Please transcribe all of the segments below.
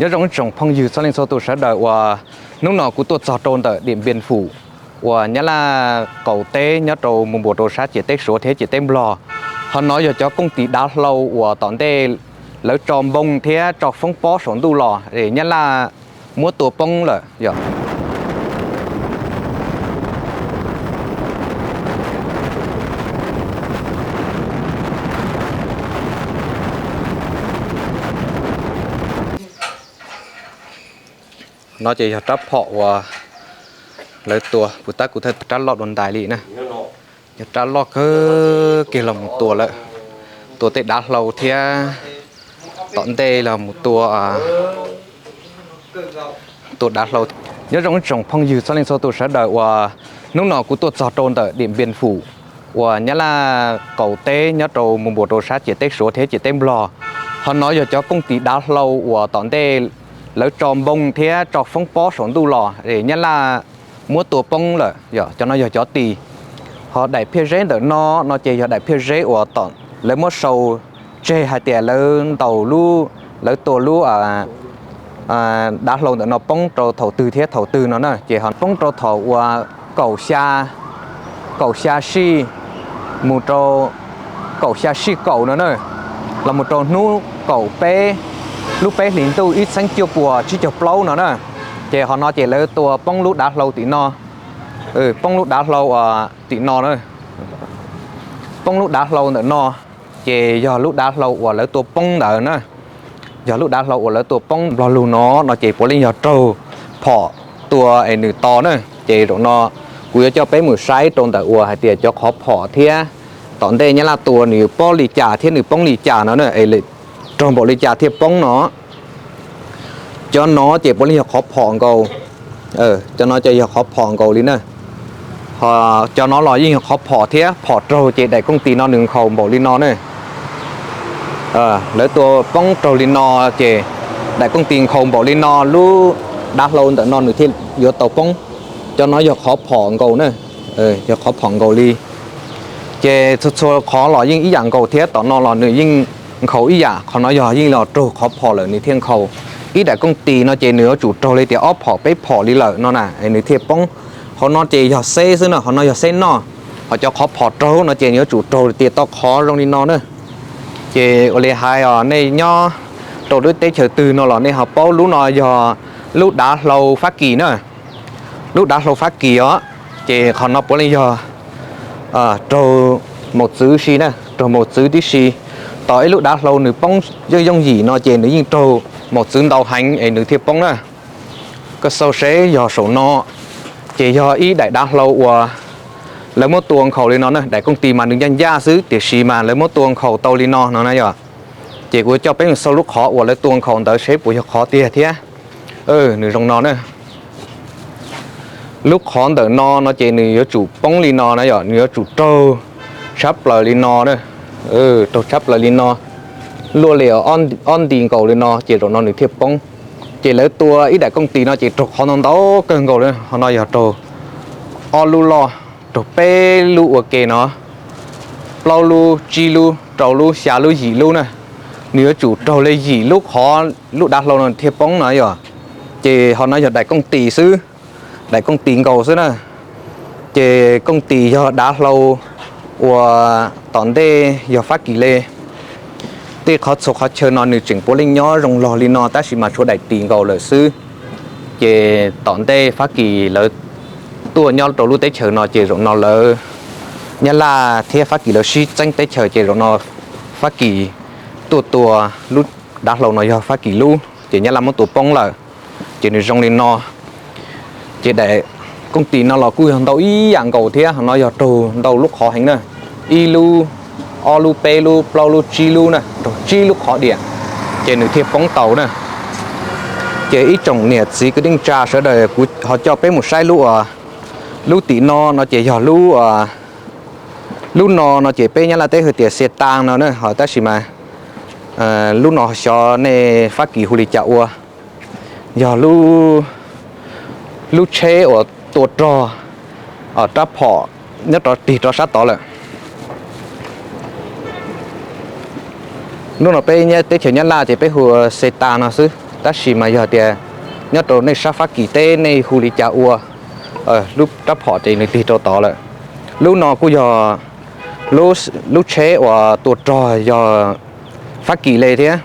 Nyob zoo ib tsoom phooj ywg txhua leej txhua tus sawv daws uas hnub no kuv tuaj txog rau ntawm Điện Biên Phủ uas Nyab Laj qaum teb nyob rau mus npuas rau sab ciam teb Suav thiab ciam teb Nplog. Qhov no yog cov kooj tis dav hlau uas tom ntej lawv tso npoo thiab tso foob pob saum ntuj los es Nyab Laj muab tua poob lawm yom. No ces yog rab phom uas lawv tua, puas tab kuv thawj rab loj dua ntais li na. Yog rab loj kawg kiag los mus tua lawm, tua tej dav hlau thiab tom ntej los mus tua, tua dav hlau. Nyob zoo ib tsoom phooj ywg txhua leej txhua tus sawv daws uas hnub no kuv tuaj txog rau ntawm Điện Biên Phủ uas Nyab Laj qaum teb nyob rau mus npuas rau sab ciam teb Suav thiab ciam teb Nplog. Qhov no yog cov kooj tis dav hlau uas tom ntej lawv tso npoo thiab tso foob pob saum ntuj los es Nyab Laj muab tua poob lawm yom. Cov no yog cov tis. Ho daim phiaj zeb ntawm no, no ces yog daim phiaj zeb uas lawv muab sau tseg hais tias lawv ntaus lub, lawv tua lub dav hlau ntawm no poob rau thaum twg thiab thaum twg no na. Ces ho poob rau thaum uas kaum xya, kaum xya sij mus rau kaum xya sij kaum no na, los mus rau hnub kaum peb lub peb hlis ntuj ib txhiab cuaj puas tsib caug plaub no na. Ces qhov no ces lawv tua poob lub dav hlau tim no, poob lub dav hlau tim no na, poob lub dav hlau ntawm no, ces yog lub dav hlau uas lawv tua poob ntawd na. Yog lub dav hlau uas lawv tua poob. Nplog lus no, no ces puav leej yog raug phom tua es nws to na. Ces zaum no kuv yuav coj peb mus saib rau ntawm uas hais tias cov qhov phom thiab tom ntej Nyab Laj tua nws pob li cas thiab nws poob li cas no na, es raug npaum li cas thiaj poob no. Cov no ces puav leej yog qhov phom nkaus. Cov no ces yog qhov phom nkaus li na. Ho cov no los yeej yog qhov phom thiab, phom raug ces daim kooj tis no nws nkhaus npaum li no ne. Lawv tua poob raug li no, ces daim kooj tis nkhaus npaum li no, lub dav hlau ntawm no nws thiaj yuav tau poob. Cov no yog qhov phom nkaus na, yog qhov phom nkaus li. Ces txhua txhua qhov los yeej ib yam nkaus thiab, tom no los nws yeej nkhaus ib yam, qhov no yog yeej los raug qhov phom lawm nws thiaj nkhaus. Ib daim kooj tis no ces nws yuav tsum raug li tias ob phom peb phom li lawm no na es nws thiaj poob. Qhov no ces yog xeb xwb no, qhov no yog xeb noj. Ho cov qhov phom raug no ces nws yuav tsum raug li tias tau qhov zoo li no na. Ces ua li hais os, nej nyob rau lub teb chaws twg no los nej ho paub, lub no yog lub dav hlau Fab Kis na. Lub dav hlau Fab Kis os, ces qhov no puav leej yog raug maum txwv si na, raug maum txwv tib si. Tos ib lub dav hlau nws poob yooj yooj yim no ces nws yeej raug maum txwv ntau heev es nws thiaj poob na. Koj xauj seb yog saum no, ces yog ib daim dav hlau uas lawv muab tua nkhaus li no na. Daim kooj tis mas nws ncaj ncaj xwb, tiam sis mas lawv muab tua nkhaus tau li no no na yom. Ces kuv coj peb mus xauj lub qhov uas lawv tua nkhaus ntawd seb puas yog qhov tiag thiab. Nws zoo no na. Lub qhov ntawm no no ces nws yuav tsum poob li no na yom, nws yuav tsum raug tshab plaws li no na. Raug tshab plaws li no, luaj li ob nti nkaus li no ces zaum no nws thiaj poob. Ces lawv tua ib daim kooj tis no ces raug qhov ntau ntau kawg nkaus li. Qhov no yog raug ob lub loj, raug peb lub ua ke no, plaub lub, tsib lub, rau lub, xya lub, yim lub na. Nws yuav tsum raug li yim lub qhov lub dav hlau no thiaj poob no yom. Ces ho no yog daim kooj tis xwb, daim kooj tis nkaus xwb na. Ces kooj tis yog dav hlau uas tom ntej yog Fab Kis li. Tej qhov txhua qhov chaw no nws tseem puav leej nyob zoo log li no tab sis mas tshuav daim tis nkaus lawm xwb. Ces tom ntej Fab Kis lawv tuaj nyob rau lub teb chaws no ces zaum no lawv, Nyab Laj thiab Fab Kis lawv sib txeeb teb chaws ces zaum no Fab Kis tuaj tua lub dav hlau no yog Fab Kis lub, ces Nyab Laj muab tua poob lawm. Ces nws zoo li no. Ces daim kooj tis no los kuj yog ntau ib yam nkaus thiab, ho no yog raug ntau lub qhov heev na. Ib lub, ob lub, peb lub, plaub lub, tsib lub na, raug tsib lub qhov diam, ces nws thiaj poob tau na. Ces ib tsoom niam txiv kwv tij neej tsa sawv daws, kuv ho coj peb mus saib lub uas, lub tim no no ces yog lub, lub no no ces peb Nyab Laj teb hais tias xe tăng no na, ho tab sis mas lub no xyov nej Fab Kis hu li cas ua. Yog lub, lub tsheb uas tua rog, rab phom nyob rau tig rau sab tod lawm. Hnub no peb teb chaws Nyab Laj ces peb hu xe tăng no xwb. Tab sis mas yog tias nyob rau nej sab Fab Kis teb nej hu li cas ua, lub rab phom ces nws tig rau tod lawm. Lub no kuj yog lub tsheb uas tua rog yog Fab Kis le thiab.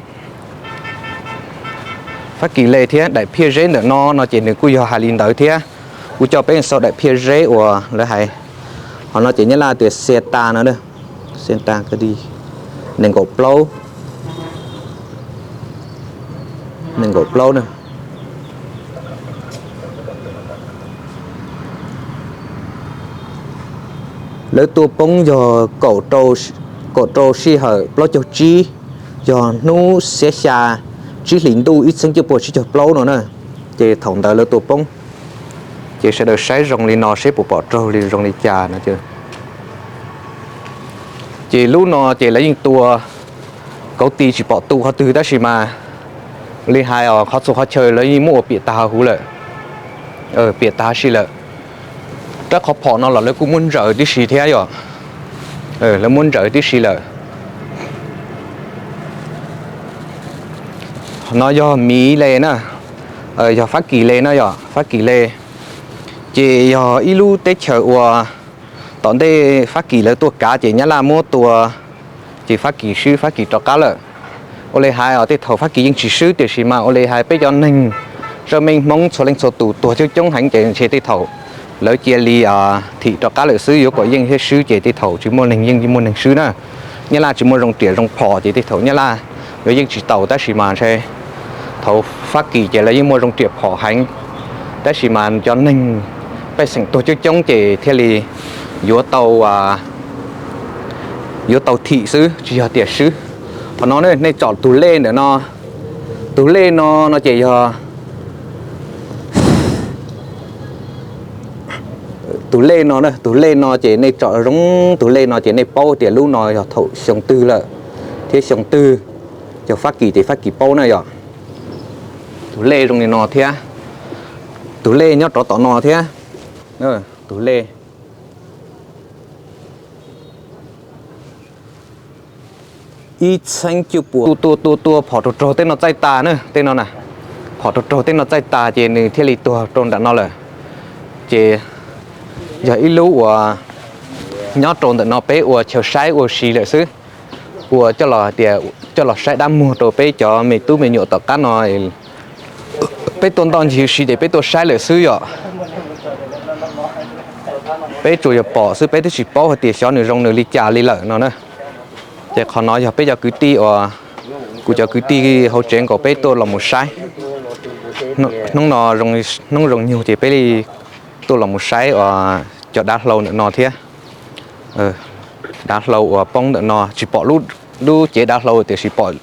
Fab Kis le thiab daim phiaj zeb ntawm no no ces nws kuj yog hais li ntawd thiab. Kuv coj peb xauj daim phiaj zeb uas lawv hais, qhov no ces Nyab Laj tias Santa no, Santa nees nkaum plaub, nees nkaum plaub na. Lawv tua poob yog kaum rau sij hawm plaub caug tsib, yog hnub xiab xya tsib hlis ntuj ib txhiab cuaj puas tsib caug plaub no na. Ces thaum ntawd lawv tua poob. Ces sawv daws saib zoo li no seb puas pom raug li zoo li cas no. Ces lub no ces lawv yeej tua kauv ti tsis pom tu qhov twg tab sis mas li hais os qhov txhua qhov chaw lawv yeej muab ua piam tag huv lawm, piam tag si lawm. Rab qhov phom no los lawv kuj muab ntsaws tib si thiab yom, lawv muab ntsaws tib si lawm. No yog Miv le na, yog Fab Kis le na yom, Fab Kis le. Ces yog ib lub teb chaws uas tom ntej Fab Kis lawv tuaj kav ces Nyab Laj muab tua, ces Fab Kis swb Fab Kis rov qab lawm. Ua li hais os tej thaum Fab Kis yeej tsis swb tiam sis mas ua li hais peb cov neeg zaj meej Hmoob txhua leej txhua tus tuag coob coob heev ces ntshe tej thaum lawv cia li thim rov qab lawm xwb, yuav kom yeej thiab swb ces tej thaum tsis muaj neeg yeej muaj neeg swb na. Nyab Laj tsis muaj zoo riam zoo phom ces tej thaum Nyab Laj yuav yeej tsis tau tab sis mas ntshe thaum Fab Kis ces lawv yeej muaj zoo riam phom heev, tab sis mas cov neeg pej xeem tuag coob coob ces thiaj li yuav tau, yuav tau thim xwb tsis yog tias swb. Qhov no nej tsom tus lej ntawm no, tus lej no no ces yog tus lej no, tus lej no ces nej tsom zoo, tus lej no ces nej paub tias lub no yog thaum xyoo twg lawm thiab xyoo twg, yog Fab Kis ces Fab Kis paub na yom. Tus lej zoo li no thiab, tus lej nyob rov tom no thiab, tus lej ib txheeb cuaj puas tua tua tua phom raug raug tej no txaij tas na, tej no na, phom raug raug tej no txaij tas ces nws thiaj li tuag rau nram no lawm. Ces yog ib lub uas nyob rau ntawm no peb ua chaw saib ua si lawm xwb, ua coj los tias coj los saib dab muag rau peb cov me tub me nyuam tom qab no. Peb tuaj ntoj ncig si ces peb tuaj saib lawm xwb yom. Peb tsuas yog pom xwb peb twb tsis paub hais tias xyov nws zoo nws li cas li lawm no na. Ces qhov no yog peb cov kwv tij uas, kuv cov kwv tij hauv tsev nkaus peb tuaj los mus saib. Hnub no hnub zoo nyuag ces peb li tuaj los mus saib uas cov dav hlau ntawm no thiab. Dav hlau uas poob ntawm no tsis pom lub cev dav hlau tiam sis pom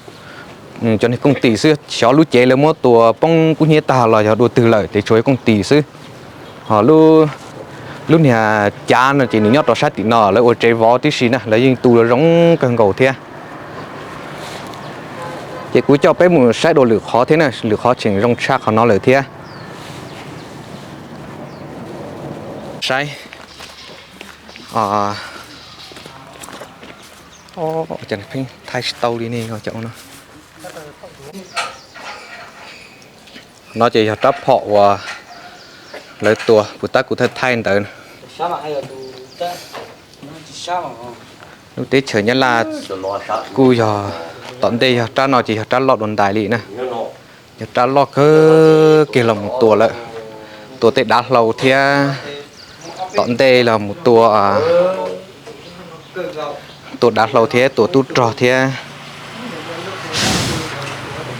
cov niag kooj tis xwb, xyov lub cev lawv muab tua poob kub hnyiab tag los yog dua twg lawm ces tshuav kooj tis xwb. Ho lub niag cav no ces nws nyob rau sab tim no lawv ua tsev vov tib si na, lawv yeej tu zoo kawg nkaus thiab. Ces kuv coj peb mus saib dua lwm qhov thiab na, lwm qhov tseem zoo tshaj qhov no lawm thiab. Saib, pheej thaij tsis tau li ne. No ces yog rab phom uas lawv tua puas tab kuv thaij thaij ntawd. Lub teb chaws Nyab Laj kuj yog tom ntej yog rab no ces yog rab loj dua ntais li na. Yog rab loj kawg kiag los mus tua lawm, tua tej dav hlau thiab, tom ntej los mus tua, tua dav hlau thiab tua tub rog thiab.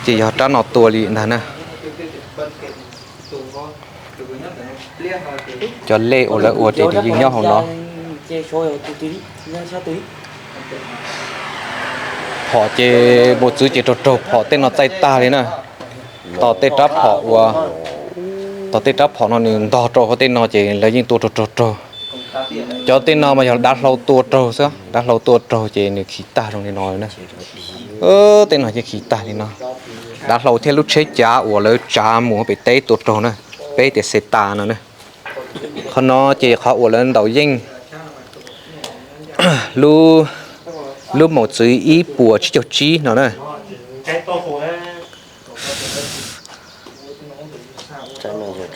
Ces yog rab no tua li ntag na. Cov lej uas lawv ua ces nws yeej nyob hauv no. Phom ces npau txwv ces raug raug phom tej no txaij tag li na. Tos tej rab phom uas, tos tej rab phom no nws ntog rau hauv tej no ces lawv yeej tua raug raug raug. Cov tej no mas yog dav hlau tua raug xwb, dav hlau tua raug ces nws khi tag zoo li no na. Tej no ces khi tag li no. Dav hlau thiab lub tsheb cav uas lawv tsav mus pem teb tua raug na, peb tias xe tas no na. Qhov no ces qhov uas lawv ntaus yeej lub, lub maus txwv ib puas tsib caug tsib no na.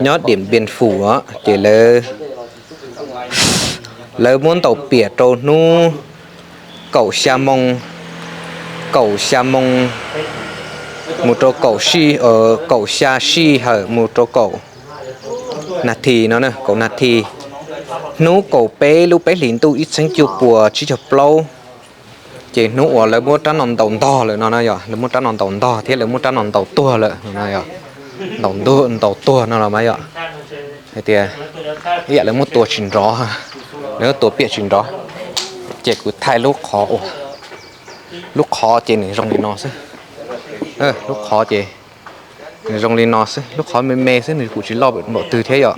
Nyob Diam Npias Fum os ces lawv muab ntaus piam rau hnub kaum xya moo, kaum xya moo mus rau kaum, kaum xya sij hawm mus rau kaum nas this no, kaum nas this. Hnub kaum peb lub peb hlis ntuj ib txhiab cuaj puas tsib caug plaub, ces hnub uas lawv muab rab no ntaus ntog lawm no na yog, lawv muab rab no ntaus ntog thiab lawv muab rab no ntaus tuag lawm no, ntaus tuag no los mas yog hais tias ib yam lawv muab tua tsis nrov, lawv muab tua piam tsis nrov. Ces kuv thaij lub qhov ua, lub qhov ces nws zoo li no xwb. Lub qhov ces nws zoo li no xwb, lub qhov me me xwb, nws kuj tsis loj npaum twg thiab yom.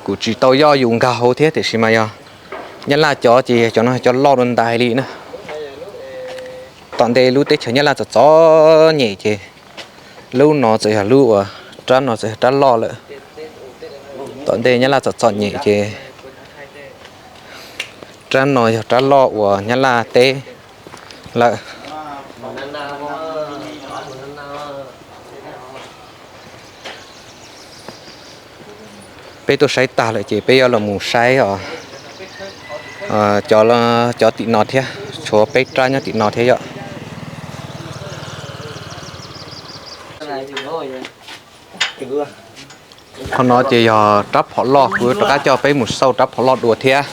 Kuj tsis tau yoj yus nkag hauv thiab tiam sis mas yog Nyab Laj cov ces cov no cov loj dua ntais li na. Tom ntej lub teb chaws Nyab Laj txom txom nyem ces lub no txawm yog lub uas rab no txawm yog rab loj lawm. Tom ntej Nyab Laj txom txom nyem ces rab no yog rab loj uas Nyab Laj teb lawm. Peb tuaj saib tag lawm ces peb yuav los mus saib os, cov tim no thiab, tshuav peb rab nyob tim no thiab yom. Qhov no ces yog rab phom loj, kuv rov qab coj peb mus xauj rab phom loj dua thiab.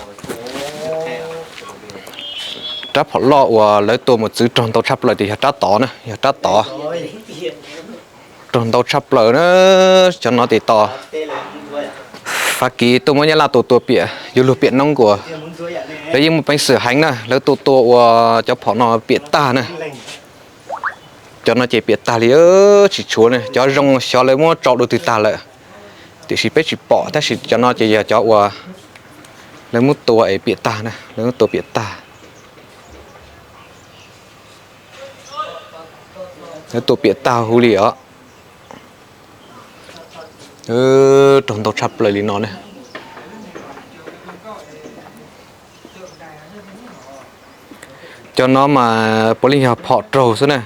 Rab phom loj uas lawv tua mus txwv raug ntau tshaj plaws ces yog rab tod na, yog rab tod raug ntau tshaj plaws na. Cov no ces tos Fab Kis tuaj muab Nyab Laj tua tua piam yuav luag piam noob nkuas. Lawv yeej muaj peev xwm heev na, lawv tua tua ua cov phom no piam tag na. Cov no ces piam tag li, tsis tshuav na, cov zoo xyov lawv muab tso dua twg tag lawm, tiam sis peb tsis pom, tab sis cov no ces yog cov uas lawv muab tua es piam tag na, lawv muab tua piam tag. Lawv tua piam tag huv li os. Raug ntau tshaj plaws li no na. Cov no mas puav leej yog phom raug xwb na,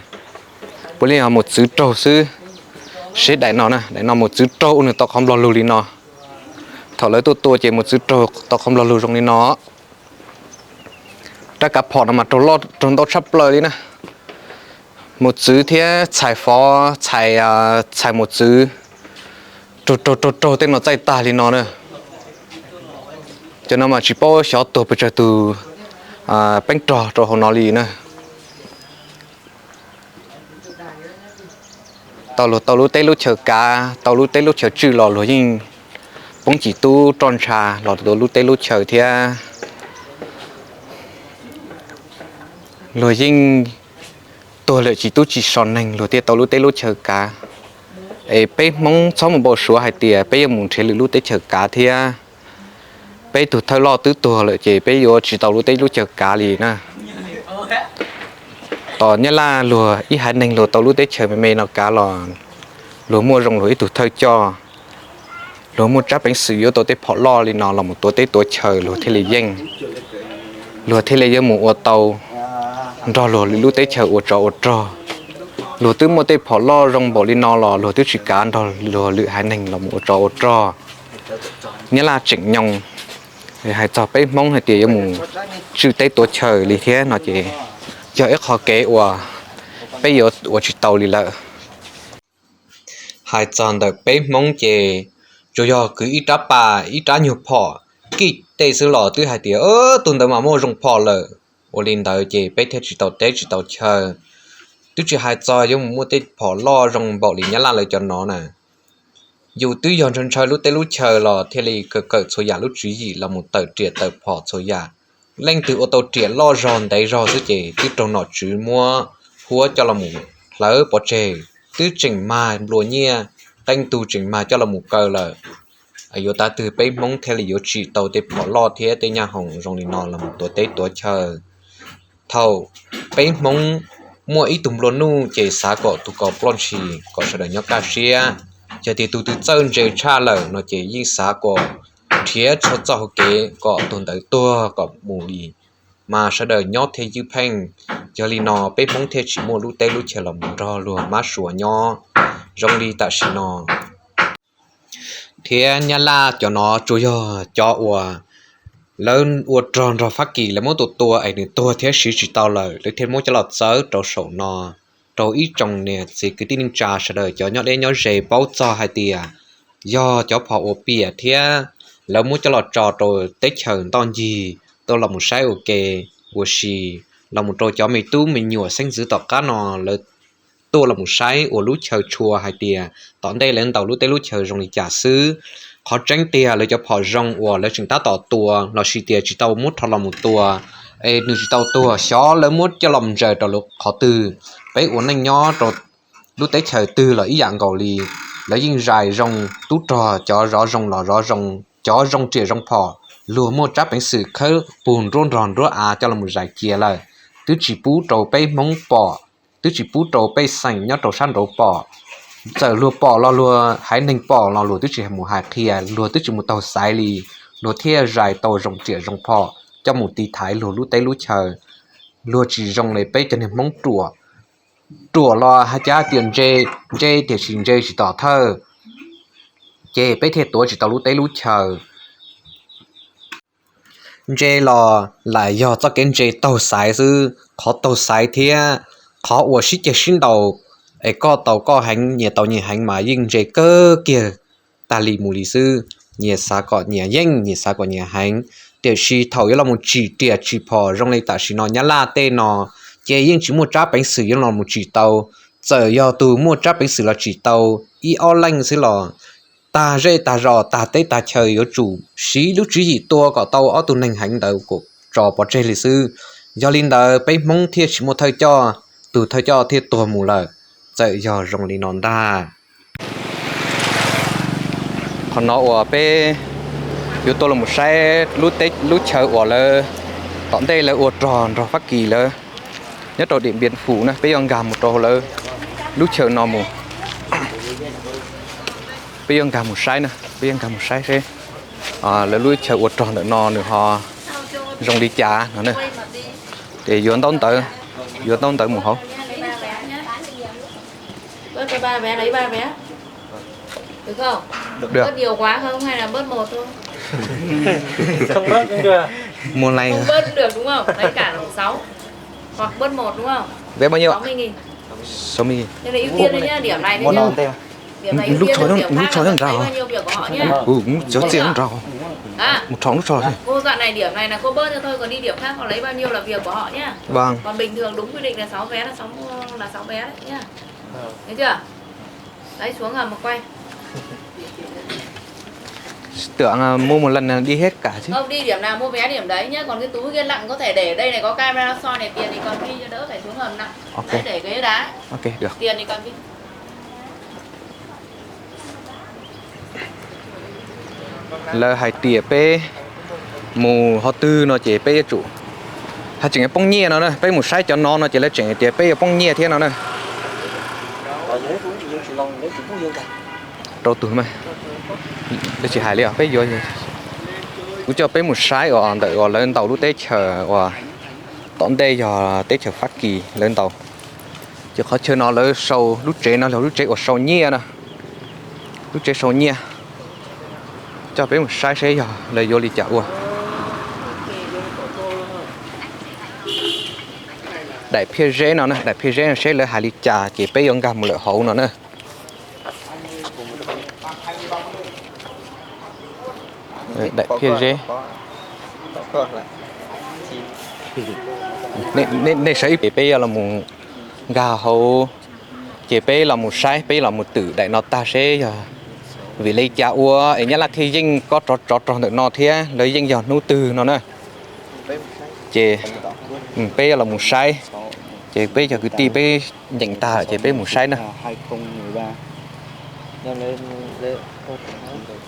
puav leej yog mus txwv raug xwb. Seb daim no na, daim no mus txwv raug ua nws tau qhov nplog lug li no. Thaum lawv tuaj tua ces mus txwv raug tau qhov nplog lug zoo li no. Rab kav phom no mas raug loj raug ntau tshaj plaws li na. Mus txwv thiab txhais fov, txhais mus txwv, raug raug raug tej no txaij tag li no na. Cov no mas tsis paub xyov tuag pes tsawg tus peeb rog rau hauv no li na. Tau luag tau lub teb lub chaw kav, tau lub teb lub chaw tswj los luag yeej poob cim tub roj ntsha los rau lub teb lub chaw thiab. Luag yeej tuag lawm tsis tub tsis so neeg luag thiaj tau lub teb lub chaw kav. Es peb Hmoob txhob mus npau suav hais tias peb yuav mus nrhiav lwm lub teb chaws kav thiab. Peb tug thawj loj twb tuag lawm ces peb yuav tsis tau lub teb lub chaw kav li na. Tos Nyab Laj luag ib haiv neeg luag tau lub teb chaws me me no kav los luag muaj zoo luag ib tug thawj coj, luag muaj tsab peev xwm yuav tau tej phom loj li no los mus tuav teb tuav chaw luag thiaj li yeej. Luag thiaj li yuav mus ua tau nrog luag lwm lub teb chaws ua tsov ua rog. Luag twb muaj tej phom loj zoo npaum li no los luag twb tsis kav nrog luag lwm haiv neeg los mus ua tsov ua rog. Nyab Laj tseem nyoos hais txog peb Hmoob hais tias yuav mus tswj teb tuav chaw li thiab no ces yog ib qho kev uas peb yuav ua tsis tau li lawm. Hais txog ntawm peb Hmoob ces tsuas yog kwv ib rab pas ib rab nyuag phom kij tej xwb los twb hais tias tus ntawd mas muaj zoo phom lawm. Ua li ntawd ces peb thiaj tsis tau teb tsis tau chaw. Twb tsis hais txog yuav mus muaj tej phom loj zoo npaum li Nyab Laj lawv cov no na. Yus twb yog ntshaw ntshaw lub teb lub chaw los thiaj li kawm kawm txhua yam lub tswv yim los mus tawm riam tawm phom txhua yam. Leej twg ua tau riam loj zog ntev zog xwb ces twb raug nom tswv muab huab coj los mus hlawv pov tseg, twb tseem mag nplua nyiaj, qee tug tseem mag coj los mus kaw lawm. Yuav tav twg peb Hmoob thiaj li yuav tsim tau tej phom loj thiab tej nyaj hoom zoo li no los mus tuav teb tuav chaw? Thaum peb Hmoob muaj ib tug nplua nuj ces xav kom tus ko ploj ntshis kom sawv daws nyob kaj siab. Yog tias tus twg txawj ntse tshaj lawm no ces yeej xav kom nrhiav txhua txoj hauv kev kom tus ntawd tuag kom mus li, mas sawv daws nyob thiaj ywj pheej. Yog li no peb Hmoob thiaj tsis muaj lub teb lub chaw los mus nrog luag mab suav nyob zoo li tam sim no. Thiab Nyab Laj cov no tsuas yog cov uas lawv ua rog nrog Fab Kis lawv muab tua tua es nws tuag thiab siv tsis tau lawm, lawv thiaj muab coj los txawb rau saum no rau ib tsoom niam txiv kwv tij neej tsa sawv daws cov nyob deb nyob ze paub txog hais tias yog cov phom uas piam thiab lawv muab coj los tso rau teb chaws ntoj ncig tuaj los mus saib ua ke ua si, los mus rau cov me tub me nyuam xeeb ntxwv tom qab no lawv tuaj los mus saib ua lub chaw tshua hais tias tom ntej lawv ntaus lub teb lub chaw zoo li cas xwb. Qhov tseeb tiag lawv cov phom zoo uas lawv tseem tab tom tua los sis tias tsis tau muab rho los mus tua es nws tsis tau tuag xyov lawv muab coj los mus ntsaws rau lub qhov twg. Peb ua neej nyob rau lub teb chaws twg los ib yam nkaus li, lawv yeej zais zoo tub rog, cov zov zoo los zov zoo, cov zoo riam zoo phom, luag muaj tsab peev xwm khawb pug nruab nrog nruab av coj los mus zais cia lawm, twb tsis pub rau peb Hmoob pom, twb tsis pub rau pej xeem nyob rau sab nraud pom. Txawm luag pom los luag haiv neeg pom los luag twb tsis mus hais qhia, luag twb tsis mus taug xaiv li, luag thiaj zais tau zoo riam zoo phom coj mus tiv thaiv luag lub teb lub chaw. Luag tsis zoo li peb cov niag Hmoob ruam, ruam los hais cas tias ntse, ntse tiam sis ntse tsis tom thawj, ces peb thiaj tuav tsis tau lub teb lub chaw. Ntse los lam yog txoj kev ntse taug xaiv xwb, qhov taug xaiv thiab qhov uas sib ceg sib ntaus es koj tau koj heev nyias tau nyias heev mas yeej ntse kawg kiag tag li mus li xwb. Nyias xav kom nyias yeej, nyias xav kom nyias heev, tiam sis thaum yuav los mus tsim riam tsim phom zoo li tam sim no Nyab Laj tej no, ces yeej tsis muaj tsab peev xwm yuav los mus tsim tau. Txawm yog tus muaj tsab peev xwm los tsim tau ib ob leej xwb los tag zej tag zos tag teb tag chaw yuav tsum siv lub tswv yim tua kom tau ob tug neeg heev ntawd kom tso pov tseg li xwb. Yog li ntawd peb Hmoob thiaj tsis muaj thawj coj, tus thawj coj thiaj tuag mus lawm. Txawm yog zoo li no ntag. Qhov no uas peb yuav tuaj los mus saib lub teb lub chaw uas lawv tom ntej lawv ua rog nrog Fab Kis lawv nyob rau Điện Biên Phủ na, peb yuav nkag mus rau lawv lub chaw no mus. Peb yuav nkag mus saib na, peb yuav nkag mus saib seb lawv lub chaw ua rog ntawm no nws ho zoo li cas no na. Ces yuav ntaub ntawv, yuav ntaub ntawv mus hauv. Bớt cho ba vé, lấy ba vé. Được không? Được. Bớt nhiều quá không hay là bớt một thôi? Không bớt cũng được. Mua này. Không bớt cũng được đúng không? Lấy cả sáu. Hoặc bớt một đúng không? Vé bao nhiêu ạ? Sáu mươi nghìn. Sáu mươi nghìn. Cho nên ưu tiên đấy nhá, điểm này thì nhá. Điểm này ưu tiên cho điểm khác là lấy bao nhiêu việc của họ nhá. Mus rau lub tso. À, cô dặn này, điểm này là cô bớt cho thôi, còn đi điểm khác họ lấy bao nhiêu là việc của họ nhá. Vâng. Còn bình thường đúng quy định là sáu vé là sáu, là sáu vé đấy nhá. Thấy chưa? Đấy, xuống rồi mà quay. Tưởng mua một lần là đi hết cả chứ. Không, đi điểm nào mua vé điểm đấy nhá, còn cái túi kia lặn có thể để ở đây này, có camera soi này, tiền thì còn ghi cho đỡ phải xuống hầm nặng. Ok. Đấy, để ghế đá. Ok, được. Tiền thì còn ghi. Lawv hais tias peb mus qhov twg no ces peb yuav tsum haj tseem poob nyiaj no na, peb mus saib cov no no ces lawv tseem tias peb yuav poob nyiaj thiab no na. Rau tus mas, lawv tsis hais li os, peb yuav, kuv coj peb mus saib uas ntawm uas lawv ntaus lub teb chaws uas tom ntej yog teb chaws Fab Kis lawv ntaus. Ces qhov chaw no lawv sau lub tsev no yog lub tsev uas sau nyiaj na, lub tsev sau nyiaj. Coj peb mus saib seb yog lawv yuav li cas ua. Daim phiaj zeb no na, daim phiaj zeb no seb lawv hais li cas ces peb yuav nkag mus lawm hauv no na. Daim phiaj zeb. Nej sawv ib pliag peb yuav los mus nkag hauv, ces peb los mus saib, peb los mus twm daim no tag seb yog vim li cas ua es Nyab Laj thiaj yeej kob tsov rog ntawm no thiab lawv yeej yog hnub twg no na. Ces peb yuav los mus saib, ces peb cov kwv tij peb nyeem tag lawm ces peb mus saib na.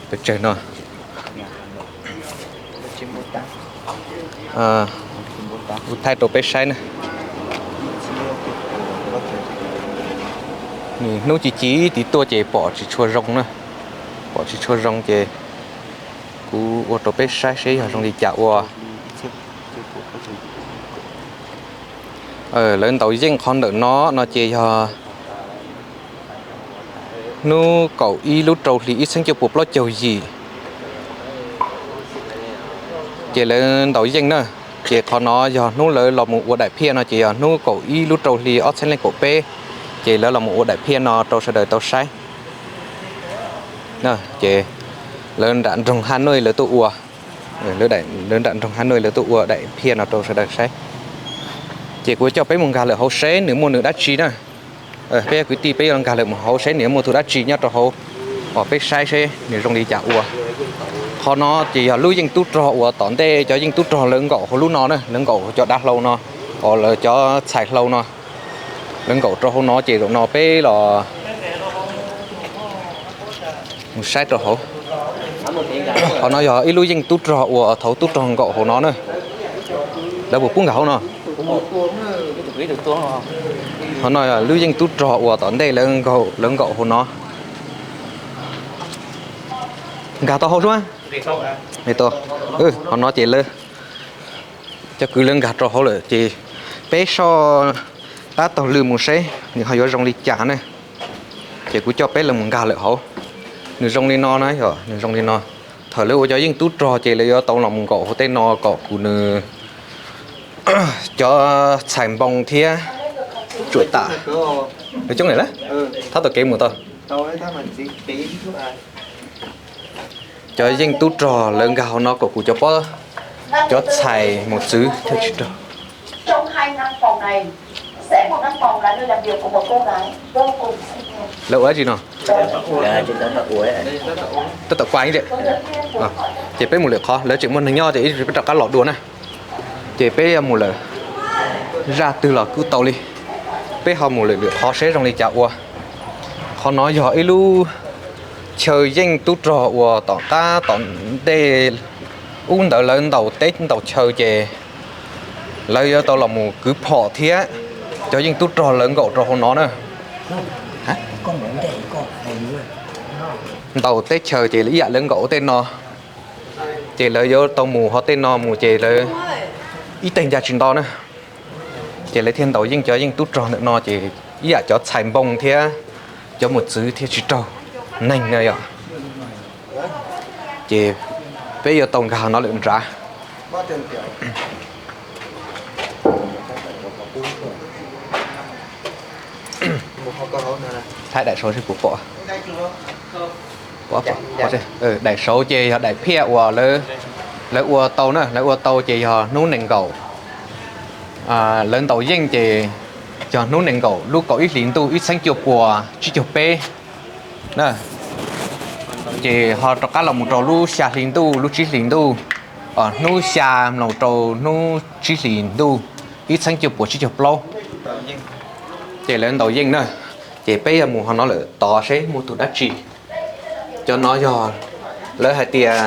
Pes tsawg no. Kuv thaij rau peb saib na. Nws hnub ci ci tiv tuaj ces pom tsis tshua zoo na. Pom tsis tshua zoo ces kuv ua rau peb saib seb yog zoo li cas ua. Lawv ntaus yeej qhov ntawm no no ces yog hnub kaum ib lub rau hli ib txhiab cuaj puas plaub caug yim, ces lawv ntaus yeej na. Ces qhov no yog hnub lawv los mus ua daim phiaj no ces yog hnub kaum ib lub rau hli ob txhiab leej kaum peb, ces lawv los mus ua daim phiaj no rau sawv daws tau saib. Ces lawv nram nroog Hanoi lawv tuaj ua, lawv nram nroog Hanoi lawv tuaj ua daim phiaj no rau sawv daws saib. Ces kuv coj peb mus nkag lawm hauv seb nws muaj nws dab tsi na. Peb cov kwv tij peb yuav nkag lawm mus hauv seb nws muaj tus dab tsi nyob rau hauv, os peb saib seb nws zoo li cas ua. Qhov no ces yog lub yeej tub rog uas tom ntej cov yeej tub rog lawv nkaum hauv lub no na, lawv nkaum cov dav hlau no, os lawv cov txhais hlau no, lawv nkaum rau hauv no ces zaum no peb los mus saib rau hauv. Qhov no yog ib lub yeej tub rog uas thaum tub rog nkaum hauv no na. Lawv puas pub nkag hauv no? Qhov no yog lub yeej tub rog uas tom ntej lawv nkaum hauv no. Nkag tau hauv sua? Qhov no ces lawv cov kwv lawv nkag rau hauv lawm ces peb soj qab taug lw mus seb nws ho yuav zoo li cas ne. Ces kuv coj peb los mus nkag lawm hauv. Nws zoo li no na, yog nws zoo li no. Thaum lawv ua cov yeej tub rog ces lawv yuav tau los mus nkaum hauv tej no kom kuv nws cov txhais npoo thiab tsuam tam. Nws coob na, thab tau kev mus tau. Cov yeej tub rog lawv nkag hauv no kom kuv cov pob, cov txhais mus txwv thiaj tsis raug. Lawv ua dab tsi no? Tab tom kuaj. Ces peb mus lwm qhov, lawv tseem muaj neeg nyob ces ib tsam peb rov qab los dua na. Ces peb yuav mus lawm, zaj twg los kuj tau li. Peb ho mus lwm lwm qhov seb zoo li cas ua. Qhov no yog ib lub chaw yeej tub rog uas tom qab tom ntej ub ntawd lawv ntaus teb ntaus chaw ces lawv yuav tau los mus kwv phom thiab. Cov yeej tub rog lawv nkaum rau hauv no na. Ntaus teb chaws ces ib yam lawv nkaum hauv tej no, ces lawv yuav tau mus hauv tej no mus ces lawv ib teg ncaj tsis nto na. Ces lawv thiaj ntaus yeej cov yeej tub rog ntawm no ces ib yam cov txhais npoo thiab cov mus txwv thiaj tsis raug neeg na yom. Ces peb yuav tau nkag no lawm nrad. Thaij daim saud seb puas pom. Daim saud ces yog daim phiaj uas lawv ua tau na, lawv ua tau ces yog hnub nees nkaum, lawv ntaus yeej ces yog hnub nees nkaum lub kaum ib hlis ntuj ib txhiab cuaj puas tsib caug peb na. Ces ho rov qab los mus rau lub xya hli ntuj lub tsib hlis ntuj, hnub xya los rau hnub tsib hlis ntuj ib txhiab cuaj puas tsib caug plaub, ces lawv ntaus yeej na. Ces peb yuav mus hauv no lawm tod seb muaj tus dab tsi. Cov no yog lawv hais tias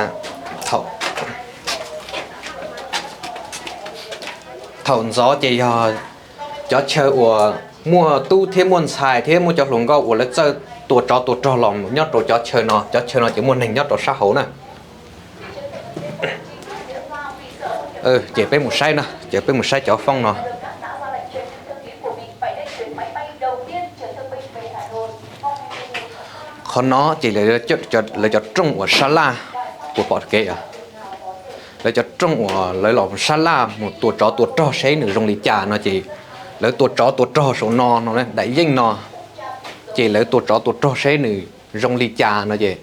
thaum ntxov ces yog cov chaw uas muaj tub thiab muaj ntxhais thiab muaj cov hluas nkauj uas lawv txawj tua tsov tua rog los nyob rau cov chaw no, cov chaw no ces muaj neeg nyob rau sab hauv na. Ces peb mus saib na, ces peb mus saib cov foob no. Qhov no ces lawv cov rooj uas sab laj, puas pom kev os? Lawv cov rooj uas lawv los sab laj mus tua tsov tua rog seb nws zoo li cas no ces lawv tua tsov tua rog saum no no, daim yeej no, ces lawv tua tsov tua rog seb nws zoo li cas no ces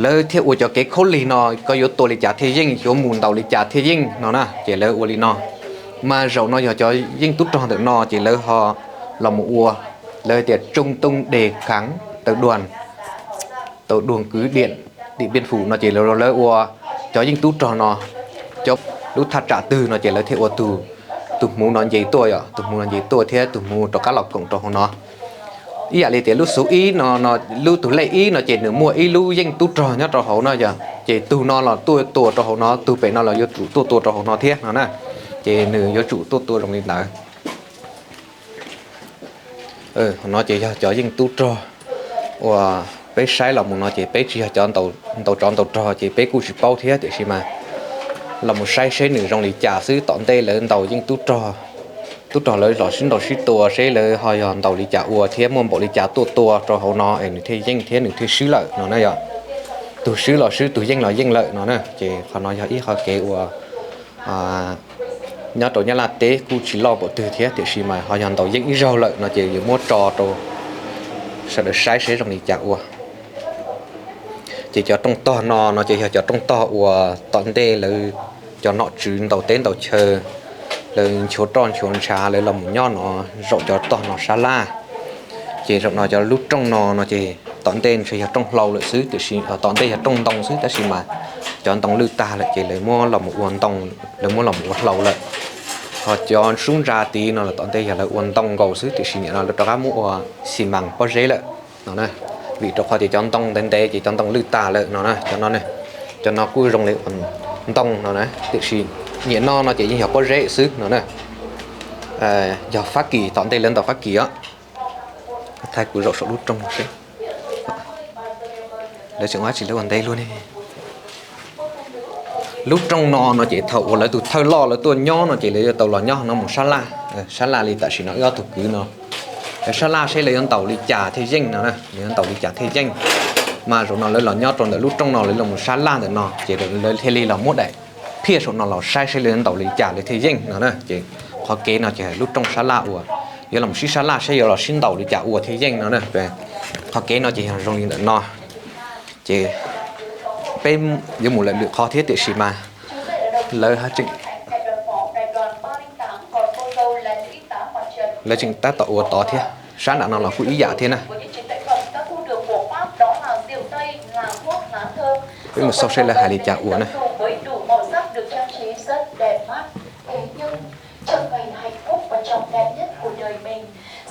lawv thiaj ua cov kev khaub lig no, koj yuav tua li cas thiaj yeej, yuav mus ntaus li cas thiaj yeej no na, ces lawv ua li no. Mas zaum no yog cov yeej tub rog ntawm no ces lawv ho los mus ua, lawv tias trung tâm đề kháng từ đoàn, từ đoàn cứ điểm Điện Biên Phủ no ces lawv ua cov yeej tub rog no, cov lub thaj tsam twg no ces lawv thiaj ua tus hmuv no nce tuaj yom, tus hmuv no nce tuaj thiab tus hmuv rov qab los koom rau hauv no. Ib yam li tias lub xu ib no, lub tus lej ib no ces nws muaj ib lub yeej tub rog nyob rau hauv no yom, ces tus no los tuaj tua rau hauv no, tus pem no los yuav tsum tuaj tua rau hauv no thiab no na. Ces nws yuav tsum tuaj tua zoo li ntawd. No ces yog cov yeej tub rog uas peb saib los mus no ces peb tsis yog cov ntaus tsov ntaus rog ces peb kuj tsis paub thiab, tiam sis mas los mus saib seb nws zoo li cas xwb. Tom ntej lawv ntaus yeej tub rog tub rog lawv los sib ntaus sib tua seb lawv ho yog ntaus li cas ua thiab muaj npaum li cas tuaj tua rau hauv no es nws thiaj yeej thiab nws thiaj swb lawm no na yog. Tus swb los swb, tus yeej los yeej lawm no na. Ces qhov no yog ib qhov kev uas nyob rau Nyab Laj teb kuj tsis loj npaum twg thiab, tiam sis mas ho yog ntaus yeej ib zaug lawm no ces yuav muab tso rau sawv daws saib seb zoo li cas ua. Ces cov rooj tog no no ces yog cov rooj tog uas tom ntej lawv cov nom tswv ntaus teb ntaus chaw, lawv nchuav roj nchuav ntshav lawv los mus nyob no, zaum cov tog no sab laj. Ces zaum no cov lub rooj no no ces tom ntej ntshe yog rooj hlau lawm xwb, tiam sis tom ntej yog rooj ntoo xwb, tab sis mas cov ntoo lwj tag lawm ces lawv muab los ua ntoo, lawv muab los ua hlau lawm. Ho cov sub ntsa tid no los tom ntej yog lawv ua ntoo nkaus xwb, tiam sis nim no lawv rov qab muab ua xi mas pob zeb lawm no na. Vim rau qhov tias cov ntoo ntev ntev ces cov ntoo lwj tas lawm no na. Cov no, cov no kuj zoo li ua ntoo no na, tiam sis nim no no ces yeej yog pob zeb xwb no na. Yog Fab Kis, tom ntej lawv ntaus Fab Kis os. Thaij kuv zaum saum lub rooj seb lawv tseem ua dab tsi lawv ua ntev luaj ne. Lub rooj no no ces thaum uas lawv tus thawj loj lawv tuaj nyob no ces lawv yuav tau los nyob no mus sab laj, sab laj li tam sim no wb ob tug kwv no. Lawv sab laj seb lawv yuav ntaus li cas thiaj yeej no, lawv yuav ntaus li cas thiaj yeej. Mas zaum no lawv los nyob rau ntawm lub rooj no, lawv los mus sab laj ntawm no ces lawv thiaj li los muab daim phiaj saum no los saib seb lawv yuav ntaus li cas lawv thiaj yeej no na. Ces qhov kev no ces lub rooj sab laj uas yuav los sib sab laj seb yuav los sib ntaus li cas ua thiaj yeej no na. Qhov kev no ces yog zoo li ntawm no. Ces peb yuav mus lawm lwm qhov thiab, tiam sis mas lawv tseem, lawv tseem tab tom ua tod thiab, sab nram no los kuj ib yam thiab na. Peb mus xauj seb lawv hais li cas ua na.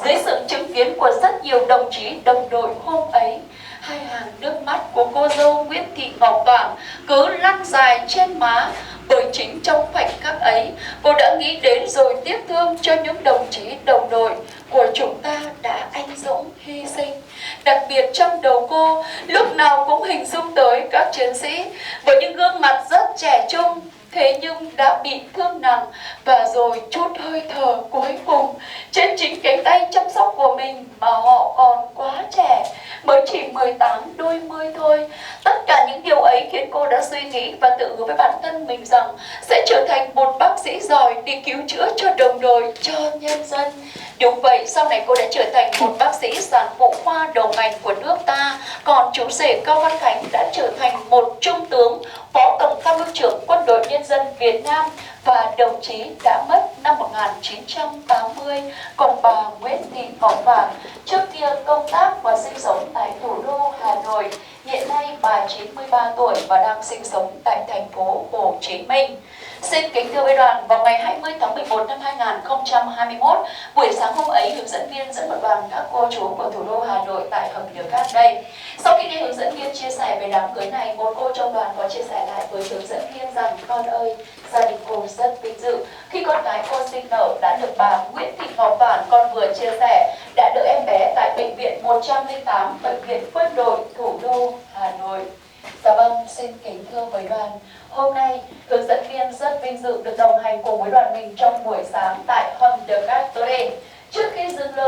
Dưới sự chứng kiến của rất nhiều đồng chí đồng đội hôm ấy, hai hàng nước mắt của cô dâu Nguyễn Thị Ngọc Toàn cứ lăn dài trên má, bởi chính trong khoảnh khắc ấy, cô đã nghĩ đến rồi tiếc thương cho những đồng chí đồng đội của chúng ta đã anh dũng hy sinh. Đặc biệt trong đầu cô, lúc nào cũng hình dung tới các chiến sĩ với những gương mặt rất trẻ trung, thế nhưng đã bị thương nặng và rồi chút hơi thở cuối cùng trên chính cánh tay chăm sóc của mình mà họ còn quá trẻ, mới chỉ mười tám đôi mươi thôi. Tất cả những điều ấy khiến cô đã suy nghĩ và tự hứa với bản thân mình rằng sẽ trở thành một bác sĩ giỏi để cứu chữa cho đồng đội, cho nhân dân. Đúng vậy, sau này cô đã trở thành một bác sĩ sản phụ khoa đầu ngành của nước ta, còn chú rể Cao Văn Khánh đã trở thành một trung tướng, phó tổng tham mưu trưởng Quân đội Nhân dân Việt Nam và đồng chí đã mất năm một nghìn chín trăm tám mươi, còn bà Nguyễn Thị Ngọc Vả trước kia công tác và sinh sống tại thủ đô Hà Nội. Hiện nay bà chín mươi ba tuổi và đang sinh sống tại thành phố Hồ Chí Minh. Xin kính thưa với đoàn, vào ngày hai mươi tháng mười một năm hai nghìn không trăm hai mươi mốt, buổi sáng hôm ấy, hướng dẫn viên dẫn một đoàn các cô chú của thủ đô Hà Nội tại hầm Đờ Cát đây. Sau khi nghe hướng dẫn viên chia sẻ về đám cưới này, một cô trong đoàn có chia sẻ lại với hướng dẫn viên rằng: Con ơi, gia đình cô rất vinh dự khi con gái cô sinh nở đã được bà Nguyễn Thị Ngọc Vả con vừa chia sẻ đã đỡ em bé tại bệnh viện một trăm linh tám, bệnh viện Quân đội thủ đô Hà Nội. Dạ vâng, xin kính thưa với đoàn, hôm nay hướng dẫn viên rất vinh dự được đồng hành cùng với đoàn mình trong buổi sáng tại hầm Đờ Cát Tơ Rê. Trước khi dừng